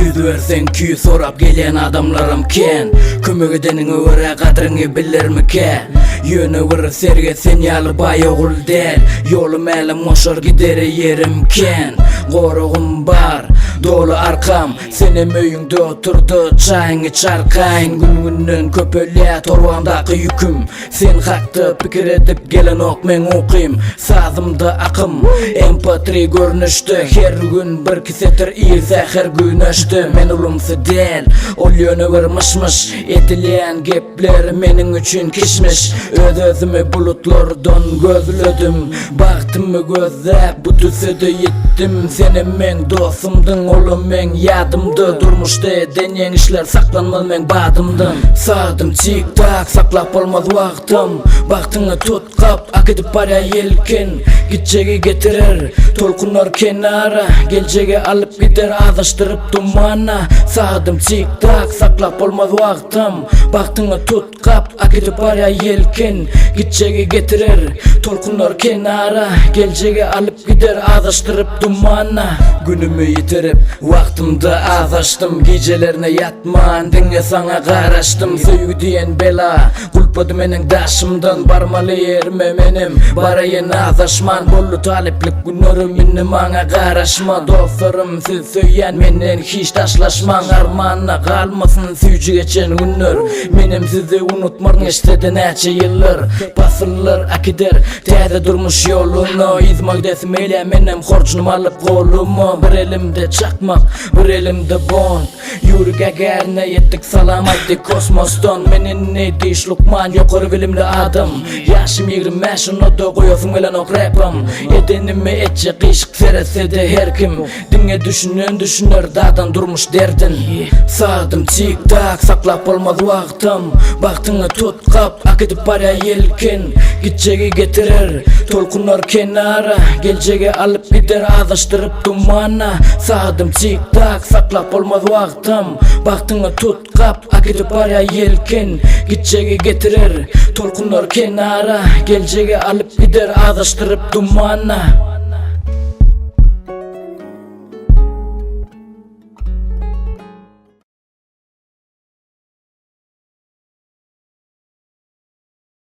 Ýüz berseň küý sorap gelýän adamlaram kän. Kömek edeniňe görä gadryňy bilermikä? Ýöne bir serge sen ýaly baý ogul däl. Ýolum mälim goşar gidere ýerim kän. Goragym bar, doly arkam. Senem öýüňde oturda çaýyňy iç arkaýyn. Gün-günden köpelýär torbamdaky ýüküm. Sen hakda pikir edip gelenok meň ukym Sazymda akym MP3 görnüşde Her gün birki setir ir säher güneşde Men ulumsy däl, ol ýöne bir myş-myş Edilýän gepler meniň üçin kişmiş Öz-özümi bulutlardan gözledim Bagtymy gözläp bu tüssede ýitdim Senem meň dostumdyň, olam meň ýadymda Durmuşda eden ýeňişler saklanmaz meň badymdan Sagadym tik-tak, saklap bolmaz wagtym Bagtyňy tut, gap, äkidip barýar ýelken Gitjegi getirer, tolkunlar kenara Geljegi alyp gider azaşdyryp dumana Sagadym tik-tak, saklap bolmaz wagtym Bagtyňy tut, Gap äkidip barýar ýelken, Gitjegi getirer, tolkunlar kenara, Geljegi alyp gider azaşdyryp dumana. Günümi ýitirip, wagtymda azaşdym, Gijelerine ýatman, diňe saňa garaşdym. Söýgi diýen bela, gulpady meniň daşymdan, Barmaly ýerime menem, baraýyn azaşman. Boldy talyplyk günlerim, indi maňa garaşma. Dostlarym, siz söýýän menden hiç daşlaşmaň, Armanda galmasyn süýji geçen günler. Menem sizi unutmaryn geçsede näçe ýyllar Pasyllar äkider täze durmuş ýoluna Yzyma gidesim gelýär menem horjunym alyp goluma Bir elimde çakmak bir elimde bond Ýuri Gagarine ýetdik salam aýtdy kosmosdan Men indi diş lukman ýokary bilimli adam Ýaşym 25 şonda-da goýasym gelenok repam Edenime etjek gyşyk seretsede her kim Diňe düşünen düşüner dadan durmuş derdin Sagadym tik tak saklap bolmaz wagtym Bagtyňy tut gap äkidip barýar ýelken Gitjegi getirer tolkunlar kenara Geljegi alyp gider azaşdyryp dumana Sagadym tik tak saklap bolmaz wagtym Bagtyňy tut gap äkidip barýar ýelken Gitjegi getirer tolkunlar kenara Geljegi alyp gider azaşdyryp dumana.